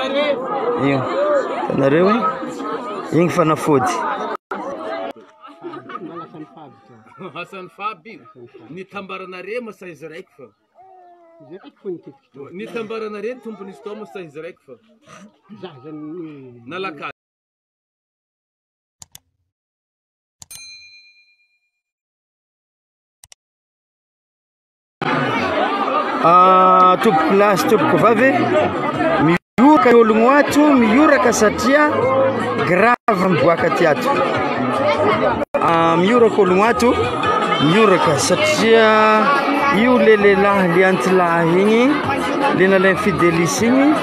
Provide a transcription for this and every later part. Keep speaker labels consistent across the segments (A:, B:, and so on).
A: Io, hitanareo e? Igny fanafody.
B: Asan'ny Faby io. Nitambaranare ma sa izy raiky fa. Nitambaranare ny tompon'izy tao ma sa izy raiky fa. Nalaka.
A: Ah, tompoko lahy sy tompoko vavy, mioraka ny ologno ato, mioraka satria grave miboaka aty ato. Ah, mioraka ologno ato, mioraka satria io le lehilahy le antilahy igny, le nalain'i Fidelis igny,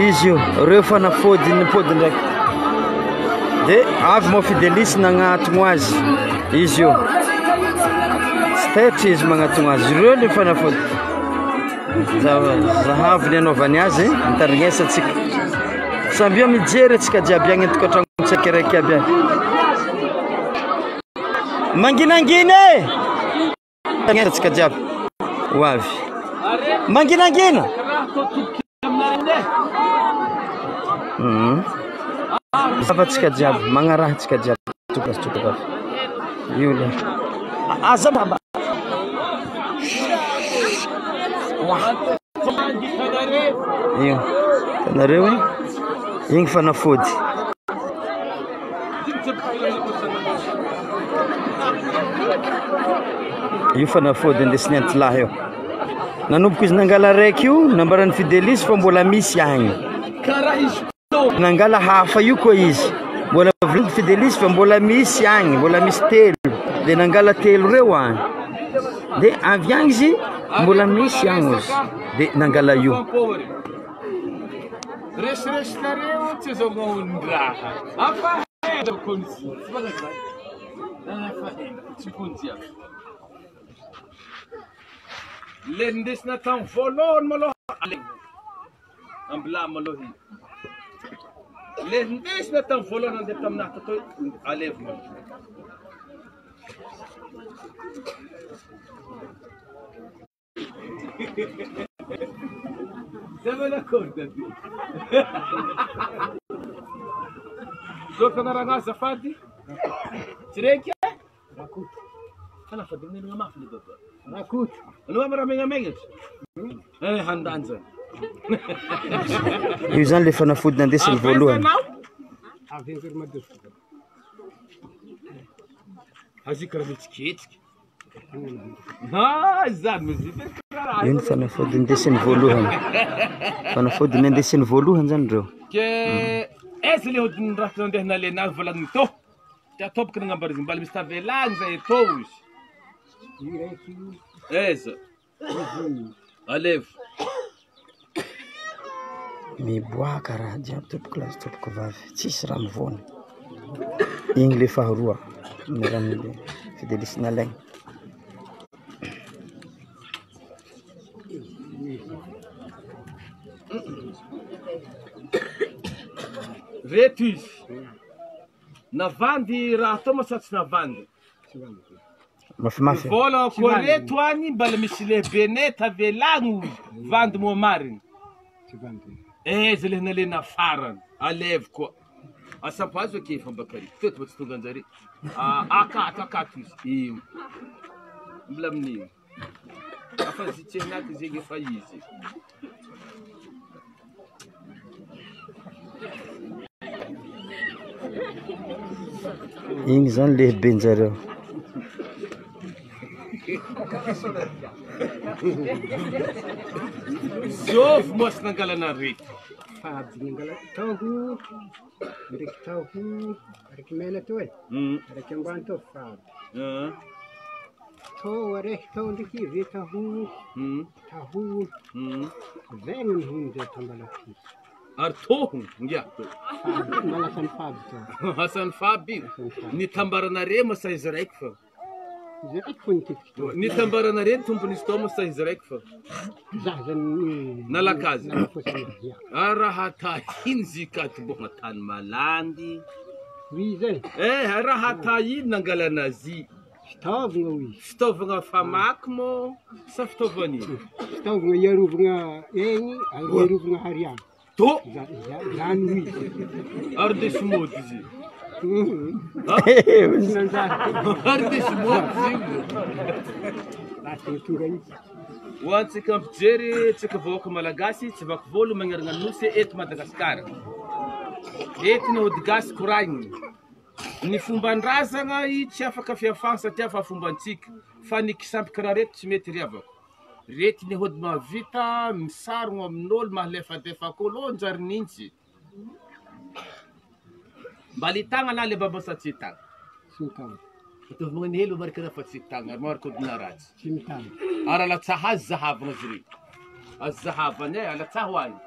A: izy io, reo fanafody nipody ndraiky. De avy moa Fidelis nagnatogno azy. Izy io. Tsy taitra izy magnatogno azy. Ireo le fanafody. Zahavy ny anaovany azy, mitandrignesantsika. Sambia mijery antsika jiaby agny an-tokantragno tsiraiky aby agny. Manginangina e! Antsika jiaby ho avy. Manginangina. Mhm. Zava antsika jiaby, magnaraha antsika jiaby. Toka sy toka vavy. Io le. Aza mba. Io. Hitanareo e? Igny fanafody. Io fanafody andesin'ny antilahy io. Nanomboka izy nangala raiky io, nambaran'i Fidelis fa mbola misy agny. Nangala hafa io koa izy. Mbola volanin'i Fidelis fa mbola misy agny, mbola misy telo. Dia nangala telo reo agny. Dia avy agny izy, mbola misy agny ozy. Dia nangala io.
B: Resiresinareo tsy azo amoron-draha. Afa konjy. Tsy konjy aby. Le nindesina tamin'ny voalohany malôha alaigna. Ambilà malôha io. Le nindesina tamin'ny voalohany nandeha taminahy tatoy alevo malôha. Zay manakory dady. Zao fianarana azafady. Tsy raiky e? Rakoto. Fanafody menagna mafy le baba. Rakoto. Anao raha megnamegnatra. Eh handanja.
A: Io zany le fanafody nandesiny voalohany.
B: Azy karaha mihetsiketsika.
A: Io ny fanafody nindesiny voalohany. Fanafody nindesiny voalohany zany ireo.
B: Ke aiza le hodin'ny raha nandeha nalaina azy volan'ny tô. Ty atoboko nagnambara izy mbala misy tavela agny zay tô izy. Aiza? Alevo.
A: Miboaka raha jiaby tompoko lahy sy tompoko vavy, tsisy raha mivoana. Igny le faharoa niarahan'ny Fidelis nalaigna.
B: Reto izy. Navandy raha atao ma sa tsy navandy?
A: Mafimafy.
B: Vola koa reto any mbala misy lehibenay tavelagno vandy moa marigny. Aiza le nalena farany alevo koa. Asampazo ake efa bakary. Teto mba tsy tonga anjare. Akato akato izy. Io. Mbola amin'io. Afa zitsenaky zegny efa izy.
A: Igny zany lehiben-jareo.
B: Zôvy moa sy nangalana reto.
C: Fady nangala taho, ndraiky taho, araiky mena teo e, araiky ambany teo fady. Tao araiky tao ndraiky ve taho, taho, zay no nihonja tambalafy.
B: Ary tôhony ngia tô.
C: Mbala asan'ny faby tao.
B: Asan'ny faby io. Nitambaranare ma sa izy raiky fa.
C: Izy raiky fo nitetiky tao.
B: Nitambaranare ny tompon'izy tao ma sa izy raiky fa.
C: Za zany
B: Nalaka azy.
C: nalafosiny ia.
B: Ah, raha tahiny zikaty mbô tany malandy.
C: Hoy zay,
B: Eh, raha tahiny nangalana azy.
C: fitaovagna hoy izy.
B: Fitaovagna famaky mô sa fitaovana ino?
C: Fitaovagna iarovagna aigny ary iarovagna hariana.
B: To
C: Zany ho izy.
B: Ary ndesy mody izy.
C: Tsy nanjary.
B: Ary ndesy mody izy io.
C: Lasa tonga izy.
B: Ho antsika mpijery, tsika vahoaka malagasy, tsy vaky volo manerana ny nosy eto Madagasikara. Eto ny ody gasy koragnina. Ny fomban-drazagna i tsy afaka fiafagna satria fa fombantsika. Fa ny kisampy karaha reto tsy mety ry havako. Reto ny ody mahavita misarogno amin'olo mahalefadefak'olo ô njary nintsy. Mba litagna na le baba sa tsy tagna.
C: Tsy mitana.
B: Ataovy magnano hely marika raha fa tsy tagna ary marika odina ratsy.
C: Tsy mitana.
B: Ary alatsaha azy zahavagna izy ireo. Azy zahavana e, alatsaho azy.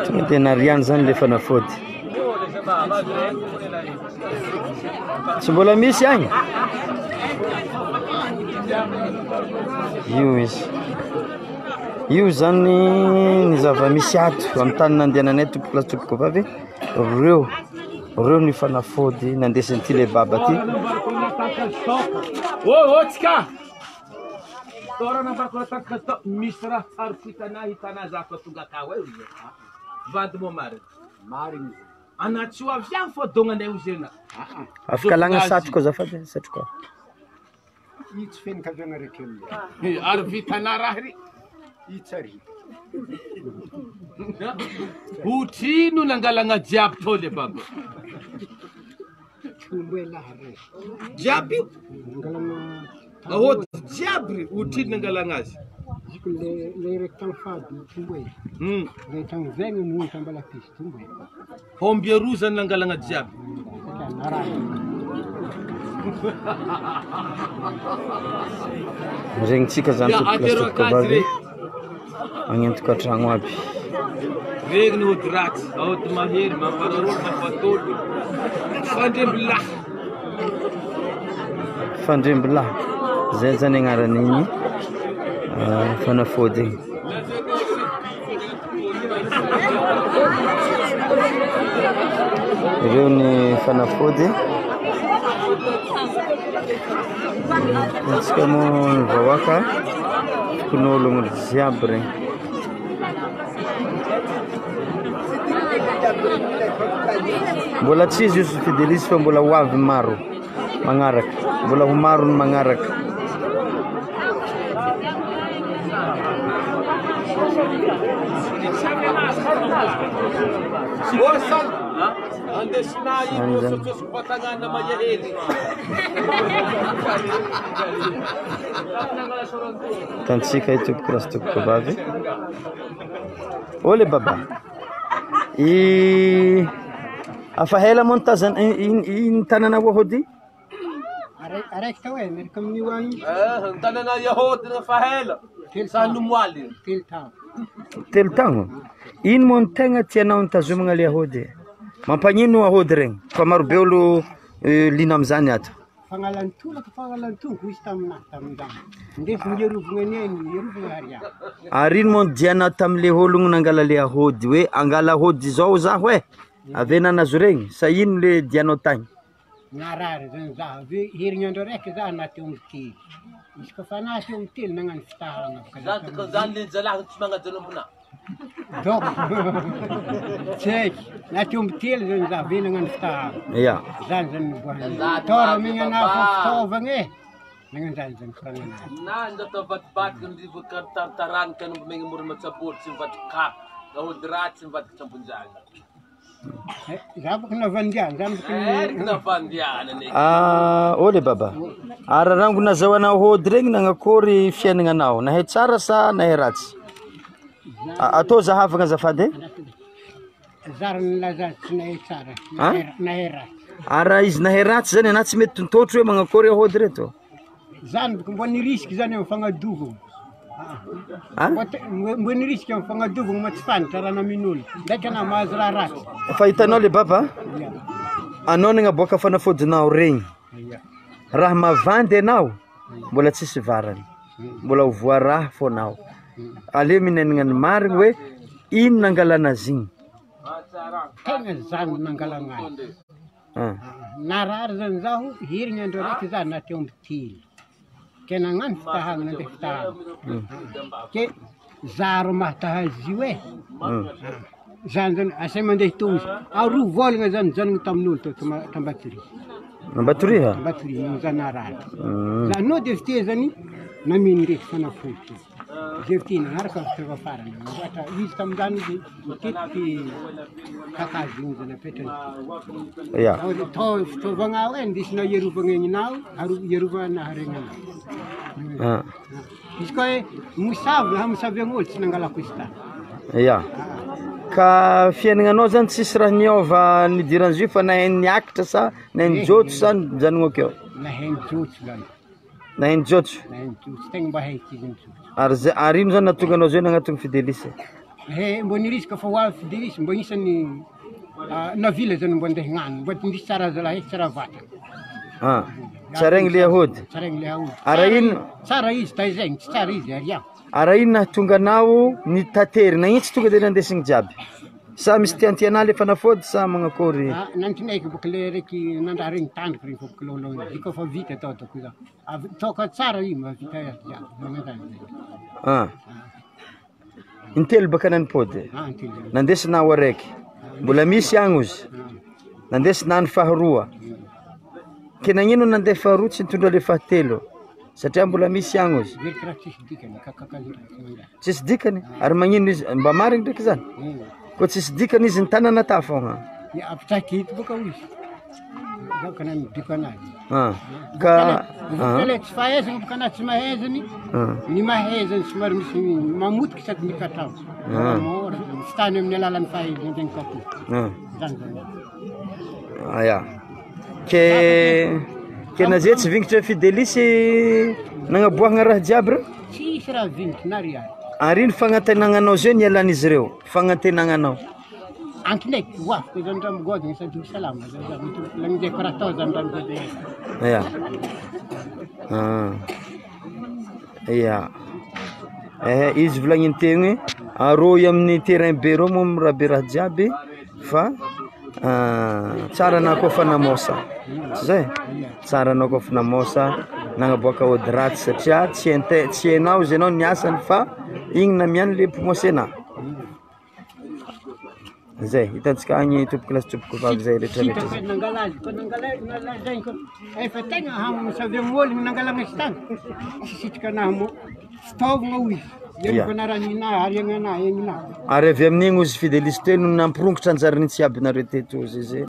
A: Tonga dia nariany zany le fanafody. Tsy mbola misy agny. Io izy. Io zany ny zava-misy ato amin'ny tany nandehananay tompoko lahy sy tompoko vavy. Reo, reo ny fanafody nandesin'ity le baba ty.
B: Ô, ô, tsika! Tôra nambarako raha tankaka tao, misy raha tsaroko hitanà hitanà za fa tonga akao e ozy. Vady moa marina.
C: Marina izy.
B: Anà tsy ho avy agny fô dognanay ozy anà.
A: Afaka alagna satroka azafady, satroka.
C: Io tsy fianakaviana raiky aminay.
B: Ary vitanà raha ry.
C: Io tsy ary.
B: Otrino nangalagna jiaby tao le baba.
C: Tombo elahy re.
B: Jiaby io.
C: Nangalana
B: Aody jiaby ry, otrino nangalagna azy.
C: Ziko le le raiky tany fady tombo e. Le tany vegna no tambala pisy tombo e.
B: Omby aroa zany nangalagna jiaby.
C: Satria narary.
A: Regnintsika zany
B: Ya,
A: tompoko lahy sy
B: atero
A: tompoko
B: akazy
A: vavy
B: re.
A: agny an-tokantragno aby.
B: Regny ny ody ratsy, aody mahery, mamparary, mampatôly. Fandrembilahy.
A: Fandrembilahy, zay zany agnaran'igny ah, fanafody igny. Ireo ny fanafody. Antsika moa ny vahoaka fokonologno jiaby regny. Mbola tsy izy io Fidelis fa mbola ho avy maro magnaraka, mbola ho maro ny magnaraka. Zany zany. Hitantsika i tompoko lahy sy tompoko vavy. Ô le baba, i afa ela moa nitazana i i tanana Ohody?
C: Araiky tao e, miaraka amin'io agny.
B: Eh, tanana Yahody fa ela.
C: Telo
B: Sa nomoaly.
C: Telo tao.
A: Telo taogno. Ino moa ny tegna tianao nitazomagna le Ahody? Mampagnino Ahody regny? Fa marobe olo eh, liana am'zany ato.
C: Fagnalan-tolaka, fagnalan-tongo izy taminahy tamin'izany. Ndesy nierovagna anay, nierovagna ary aho.
A: Ary ino moa ny dianao tam'le ologno nangala le Ahody hoe angala Ahody zao zaho e? Ave nanazo regny sa ino le dianao tagny?
C: Narary zany zaho, avy herignandro araiky zaho na teo amin'ny telo. Izy koa fa na teo amin'ny telo nagnano fitahana bôka zaho
B: Zany ka zany le zalahy tsy magnaja lombona.
C: Donc, tsy haiko, na teo amin'ny telo zany zaho avy nagnano fitahana.
A: Ya.
C: Zany zany niboahana. Tôra omegna anahy fô fitaovagna e. Nagnano zany zany koragnanahy.
B: Na ndatao vadibadika ny tartarany ka nomby megny mora matsabory tsy mivadiky kapy. Aody ratsy mivadiky tsambonjany.
C: Zaho bôka navandiana, zaho bôka
B: Eriky navandiana ne.
A: Ah, ô le baba. Ary rango nazahoana Ahody regny nagnakory fiaignananao? Nahay tsara sa nahay ratsy? Atao zahavagna azafady e.
C: Zary nilaza tsy nahay tsara,
A: Ah?
C: nahay ratsy.
A: Ary raha izy nahay ratsy zany anà tsy mety tontotro hoe magnakory Ahody reto?
C: Zany bôka mbô nirisika zany amin'ny fagnadovana.
A: Ah?
C: Mbô te- mbô nirisika amin'ny fagnadovana ma tsy fantatra raha namin'olo. Ndraiky anà mahazo raha ratsy.
A: Fa hitanao le baba,
C: Ia,
A: anao nagnaboaka fanafodinao regny.
C: ia.
A: Raha mavandy anao, mbola tsisy varany. Mbola ho voaraha fô anao. Aleo mihinanana ny marigny hoe ino nangalana azy igny.
C: Tegna zany nangalana azy.
A: Ah.
C: Narary zany zaho, herigny andro araiky zaho na teo amby telo. Ke nagnano fitahagna nandeha fitahagna. Ke zaro mahataha azy io e. Zany zany asay mandeha teo izy. Aroa volagna zany nijanona tamin'olo tao Tambatoria.
A: Ambatoria?
C: Ambatoria no za narary. Za no de fitia zany namino ndraiky fanafody. Zay fitia nagnaraka fitava farany. Ohatra izy tamin'izany izy matetiky kakazo igny zany apetrany.
A: Ya.
C: Tao fitaovagna ao e ndesina iarovagna egninao, iarovana haregnanao.
A: Ah.
C: Izy koa hoe mosavy, hamosavy an'olo tsy nangalako izy tany.
A: Ya. Ka fiaignananao zany tsisy raha niova nidiran'izy io fa nahay niakatra sa nahay nijotso sa nijanona akeo?
C: Nahay nijotso zany.
A: Nahay nijotso.
C: Nahay nijotso, tegna mba haiko izy nijotso.
A: Ary zay ary ino zany nahatonga anao zay nagnatony Fidelis?
C: He mbô nirisika fa ho avy Fidelis mbô isan'ny navila zany mbô andeha hagnano, mbô ndrisy tsara zalahy tsara vatana.
A: Ah. Tsaraigny le ahody.
C: Tsaraigny le ahody.
A: Ary ino?
C: Tsara izy taizaigny, tsy tsara izy arià.
A: Ary ino nahatonga anao nitaterina? Nagnino tsy tonga de nandesigny jiaby? Sa misy tiantianà le fanafody sa magnakory?
C: Ah, nantinaiky boka le raiky nandraha regny tandroka regny fa boka lôlôny. Izy koa fa vita atao ataoko za. Avy toka tsara io mahavita azy jiaby. Magnano zany.
A: Ah. Intelo baka nanipody.
C: Ah, intelo.
A: Nandesinao araiky. Mbola misy agny ozy. Nandesinà ny faharoa. Ke nagnino nandeha faharoa tsy nitondra le fahatelo? Satria mbola misy agny ozy.
C: Very karaha tsisy dikany, kakakazo ndraiky tsy mandeha.
A: Tsisy dikany. Ary magnino izy? Mba marigny ndraiky zany. Koa tsisy dikany izy ny tanana ta fogna.
C: Ya apitraky eto boka izy. Zao ka namidiko anazy.
A: Ah. Ka
C: Ka le tsy fahaizana boka na tsy mahaizany,
A: ah.
C: ny mahaizany somary misy mamotiky sady mikatrao.
A: Ah.
C: Mora zany, tsy tany amin'ny alalan'ny fahaizana zegny kapo.
A: Ah.
C: Zany zany.
A: Ah, ya. Ke ke naze tsy vingitra Fidelis nagnaboahagna raha jiaby reo?
C: Tsisy raha vingitry na riary.
A: Ary ino fagnantenagnanao zay nialan'izy ireo? Fagnantenagnanao.
C: Ankinaiky ho afaka zany raha migodina sady ho salama zany za mety lagnindeko raha atao zany raha migodina.
A: Ya. Ah. Ya. Eh, izy volagniny teo igny arô amin'ny terrain be reo moa mirabe raha jiaby fa tsara anao koa fa namôsa. Tsy zay? Tsara anao koa fa namôsa nagnaboaka ody ratsy satria tsy hain- tsy hainao izy anao niasany fa igny namiany le mpimôsena. Zay, hitantsika agny tompoko lahy sy tompoko vavy zay rehetrarehetra zay.
C: Nangala azy koa nangala nalazainy koa efa tegna hamosavy amin'olo nangalana izy tany tsy sitraka anahy mo fitaovagna hoy izy
A: Ya.
C: eo ariagna anahy egny na
A: Ary avy amin'igny ozy Fidelis teo no nampirongotra anjariny tsy aby nareo teto ozy izy.